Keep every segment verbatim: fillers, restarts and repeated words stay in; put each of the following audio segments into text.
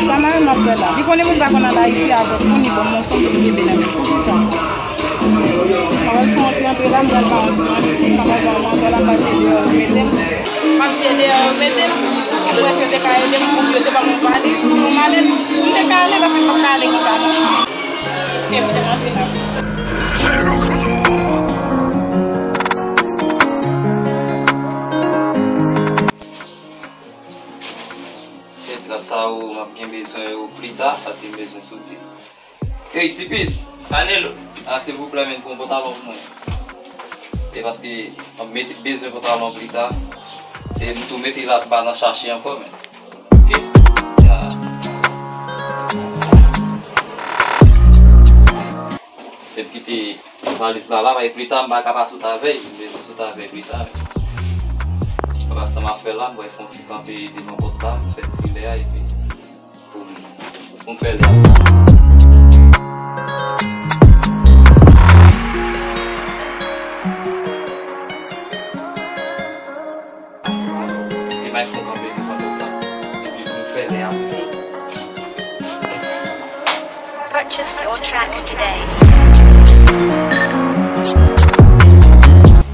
Sa mari m ap fè la. Li konnen moun pa konn al Ayiti avèk moun, li ban m yon fanm pou m kenbe nan men. Poukisa? M ap al fè yon antre antre la, m pral ba yon ti antre, m ap al ba yon antre la, m pral ede yo mete m. M ap di ede yo mete m, pou m wè si yo te ka ede m, pou yo te ban m yon valiz, pou yon malèt. M te ka ale, paske m pa t ka ale konsa, non. Ok, mete m antre la. Kèt, rad sa yo, m ap gen bezwen yo pli ta, paske m bezwen soti. Ey, Tipis! Anil! Ah, silvouplè, men, pran pantalon pou mwen. E paske m ap mete, bezwen pantalon pli ta. E m tou mete l anba nan chache ankò, men. Ok? Ya. Depi kite valiz la la, bay pli ta, m pa ka pa sot avè l, m bezwen sot avè l pli ta. Paske sa m ap fè la, m pral fè yon ti kanpe devan pòt la, m fè ti lè a, epi pou m, pou m fè lè a. Li bay fò kanpe devan pòt la. Epi pou fè lè a pou yo. Purchase your tracks today.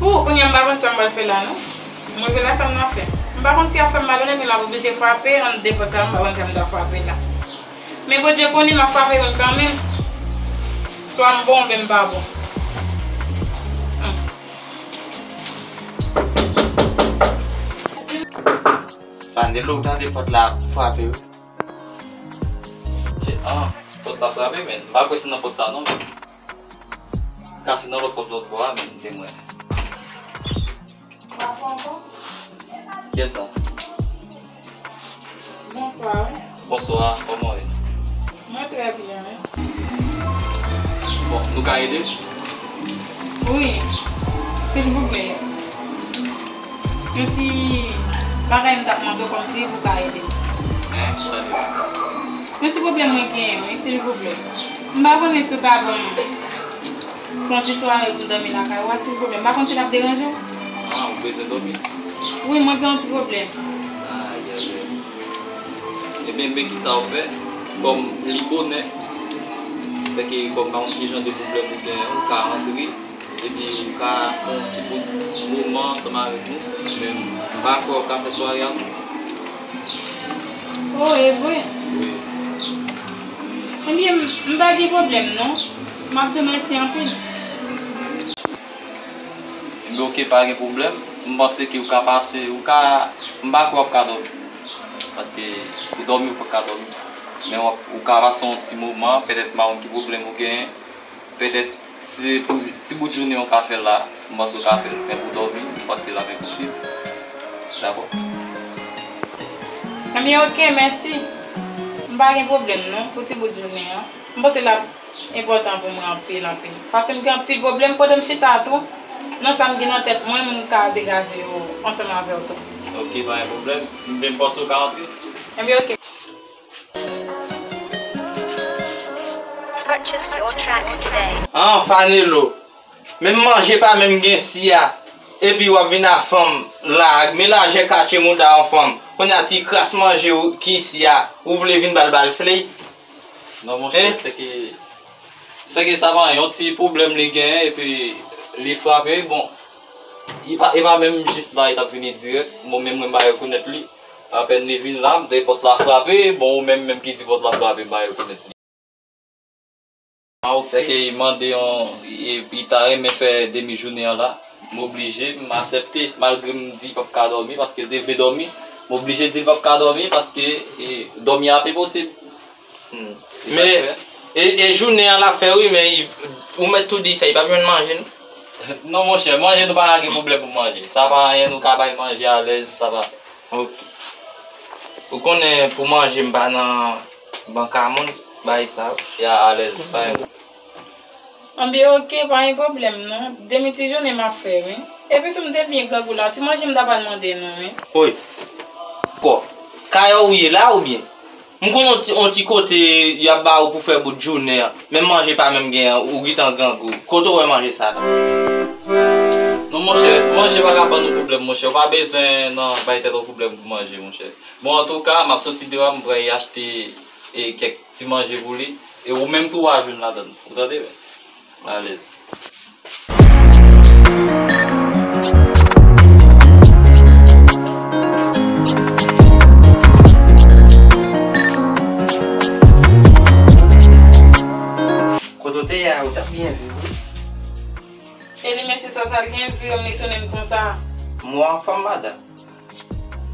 Pou kounye a m pa konn sa m pral fè la, non. Mwen vin la sa m nan fè. M pa konn si y ap fè m malonèt, men m ap oblije frape anndan pòt la, m pa konn sa m ta frape la. Men Bondye konnen m ap frape youn kanmenm. Swa m bon oubyen m pa bon. Hmm. Fanelo, gade pòt la ap frape wi. E, ah, pòt la frape, men m pa kwè se nan pòt sa non, men. Ka se nan lòt pòt lòt bò a, men m te mwen. Kiyès sa? Bonswa wi. Bonswa, kòman w ye? Mwen trè byen wi. Bon, nou ka ede? Wi, silvouplè. Yon ti bagay m t ap mande w kòmsi ou ka ede m. Yon ti pwoblèm mwen genyen wi, silvouplè. M pa konnen si w ka ban m fè yon ti sware pou m dòmi lakay ou a, silvouplè. M pa konn si l ap deranje w. Ah, ou bezwen dòmi? Wi, mwen gen yon ti pwoblèm. Ayayay. Ebyen, men kisa w fè. Kòm li bonè, sèke kòm pa konn ki jan de pwoblèm ou genyen, ou ka antre, epi ou ka fè yon ti bout moman ansanm avèk nou, men m pa kwè w ka fè sware a non. Oh, e vre? Wi. Ebyen, m, m pa gen pwoblèm non. M ap di w mèsi anpil. Ebyen, oke, pa gen pwoblèm. M panse ke ou ka pase, ou ka, m pa kwè w ap ka dòmi. Paske pou dòmi, ou p ap ka dòmi. Men w ap, ou ka pase yon ti moman, petèt m pa konn ki pwoblèm ou genyen. Petèt, se pou ti bout jounen w ka fè la, m panse w ka fè l. Men pou dòmi, m panse l ap enposib. Dakò? Ebyen, oke, mèsi. M pa gen pwoblèm non, pou ti bout jounen an. M panse l ap enpòtan pou mwen anpil, anpil. Paske m gen anpil pwoblèm pandan m chita tou. Nan sa m gen nan tèt mwen, m ka degaje yo ansanm avè w tou. Oke, pa gen pwoblèm. Men m panse w ka antre. Ebyen, oke. Purchase your tracks today. Ah, Fanelo. Menm manje pa menm gen isi a. Epi w ap vin a fanm la, men lajè katye mouda yon fanm. Kounye a ti kras manje w ki isi a, ou vle vin ba l ba l fley? Non, monchè, se ke, se ke sa pa yon ti pwoblèm li genyen, epi li frape, bon, li pa, li pa menm jis la, li t ap vini dirèk, bon, men mwen m pa rekonèt li. Apèn li vin la, m tande pòt la frape, bon, ou menm, menm ki di pòt la frape, m pa rekonèt li. Se ke li mande yon, li, li ta renmen fè demi jounen an la, m oblije, m aksepte, malgre m di l p ap ka dòmi, paske l te vle dòmi, m oblije di l p ap ka dòmi, paske, e, dòmi a p enposib. Hmm. E sa Men, k fè? e, e jounen an l ap fè wi, men i, ou mèt tou di sa, li p ap jwenn manje non. Non, monchè, manje nou pa gen pwoblèm pou manje. Sa pa anyen, nou ka bay manje alèz, sa pa. Ok. Ou konnen pou manje m pa nan banka moun, bay sa. Ya alèz, pa gen. Anben, oke, pa gen pwoblèm non. Demi ti jounen m ap fè, wi. Epi tou m te byen grangou la, ti manje m ta pral mande nou, wi. Oy. Kò. Kay ou ye la oubyen? M konn on ti, on ti kote y ap ba ou pou fè bout jounen an. Menm manje pa menm gen an, ou gentan grangou. Kote w wè manje sa nan? Non, monchè, manje pa ka ban nou pwoblèm, monchè. Ou pa bezwen nan bay tèt ou pwoblèm pou manje, monchè. Bon, antouka, m ap soti deyò a, m pral achte e kèk ti manje pou li. E ou menm tou w a jwenn ladann. Ou tande? Alèz. Kote w te ye a, ou t ap byen viv, wi. E li, mesye sa, sa l gen, vire m, li tounen m konsa. M wè w anfòm, madanm.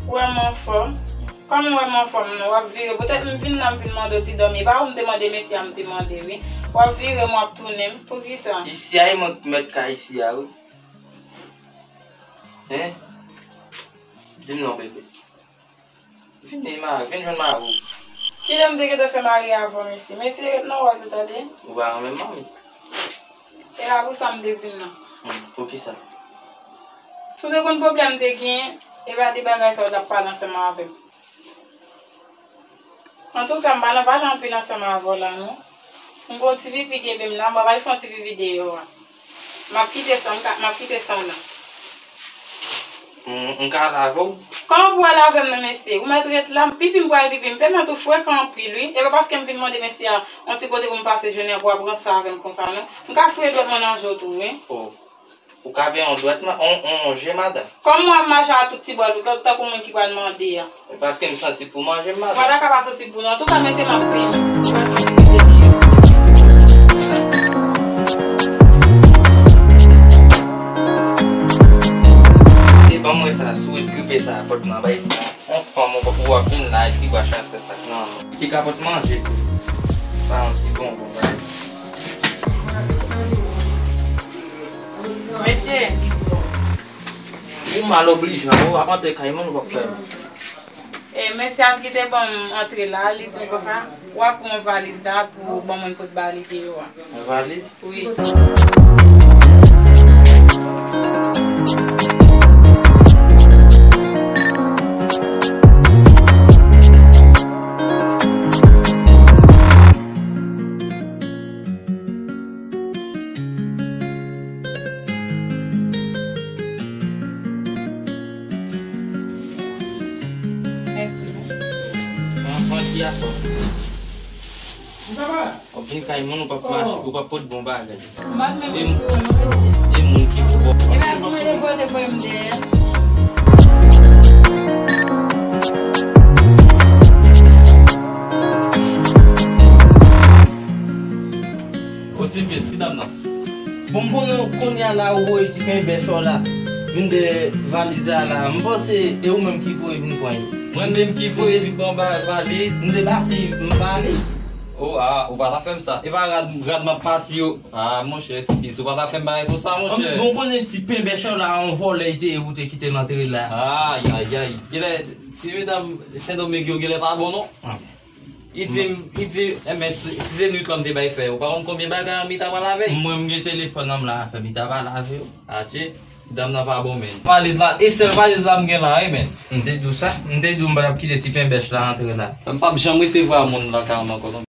Ou wè m anfòm? Kòman w wè m anfòm non? W ap vire. Poutèt m vin la, m vin mande w ti dòmi. E pa ou m te mande mesye a, m te mande, wi. W ap vire m, w ap tounen m. Poukisa? Isi a, e mwen k mèt kay isi a, wi. Hein? Di m non, bebe. Vini, ma, vin jwenn mari w. Kilè m te gentan fè mari avè w, mesye? Mesye, ret nan wòl ou, tande? Ou pa renmen manmi. E pa pou sa m te vin nan. Hmm, poukisa? Si w te konn pwoblèm m te genyen, e pa de bagay sa w t ap pale ansanm avè m. Antouka, m pa nan pale anpil ansanm avè w la, non. M gon ti pipi kenbe m la, m pral fè yon ti pipi deyò a. M ap kite sa, m ka, m ap kite sa w la. M, m ka al avè w? Kòman pou w al avè m nan, mesye? Ou mèt ret la, m pipi m pral pipi. M tèlman tou frekan anpil, wi. E pa paske m vin mande mesye a yon ti kote pou m pase jounen an pou w ap ranse avè m konsa, non. M ka fouye dwèt mwen nan je w tou, wi. Oh. Ou ka fè yon dwèt, ma-, on, on je, madanm. Kòm mwen ap mache a tout ti bòl, ou tankou moun ki pral mande a. E paske m sansib pou manje m, madanm. Ou pa ta ka pa sansib pou non. Antouka, mesye, m ap fini. Ou pa sansib, mesye, di yo. Se ban mwen sa, sourit gripe sa, pòt nan bay sa. On fanm, on pòt pou w ap vin la, epi w a chase sa. Non, non. Ki kapòt manje tou. Sa, yon ti bonbon, bay. Mesye. Ou mal oblijan, ou ap antre kay moun, ou p ap fè. E, mesye a ki te ban m antre la, li di m konsa, w ap pran yon valiz la pou w ban mwen pot ba li deyò a. Yon valiz? Wi. Mèsi. Pran, pran ti afè w. W ap vin kay moun, ou p ap mache, ou p ap pot bon bagay. M pa t menm sou non, mesye. E moun ki pou w. E pa pou mwen depoze voye m dèyè. O ti pye, ki dam nan? Bon, m konnen kounye a la ou voye ti pen bèch ou la. Vin de valiz la la. M panse e ou menm ki voye vin pran yo. Mwen menm ki voye vin pran ba-, valiz? M te pase, m pale. Oh, ah, ou pa ta fè m sa. E pa rad, rad m ap pati yo. Ah, monchè, ti pye, ou pa ta fè m bagay konsa, monchè. Bon, konnen ti pen bèch ou la, yon vòlè te ye pou te kite l antre la. Ay, ay, ay. Genlè, ti medam Sendomeng yo genlè pa bon, non? Ah. Li di m, li di, enben, si, si se nwit lan m te bay fè, ou pa konn konbyen bagay anmita pral avè l? Mwen, m gen telefòn an m la, fè m ta pale avè w. Atye, dam nan pa bon, men. Valiz la, e sèl valiz la m gen la, wi, men. M te di w sa, m te di w m pa t ap kite ti pen bèch la antre la. M p ap janm resevwa moun lakay mwen ankò, non.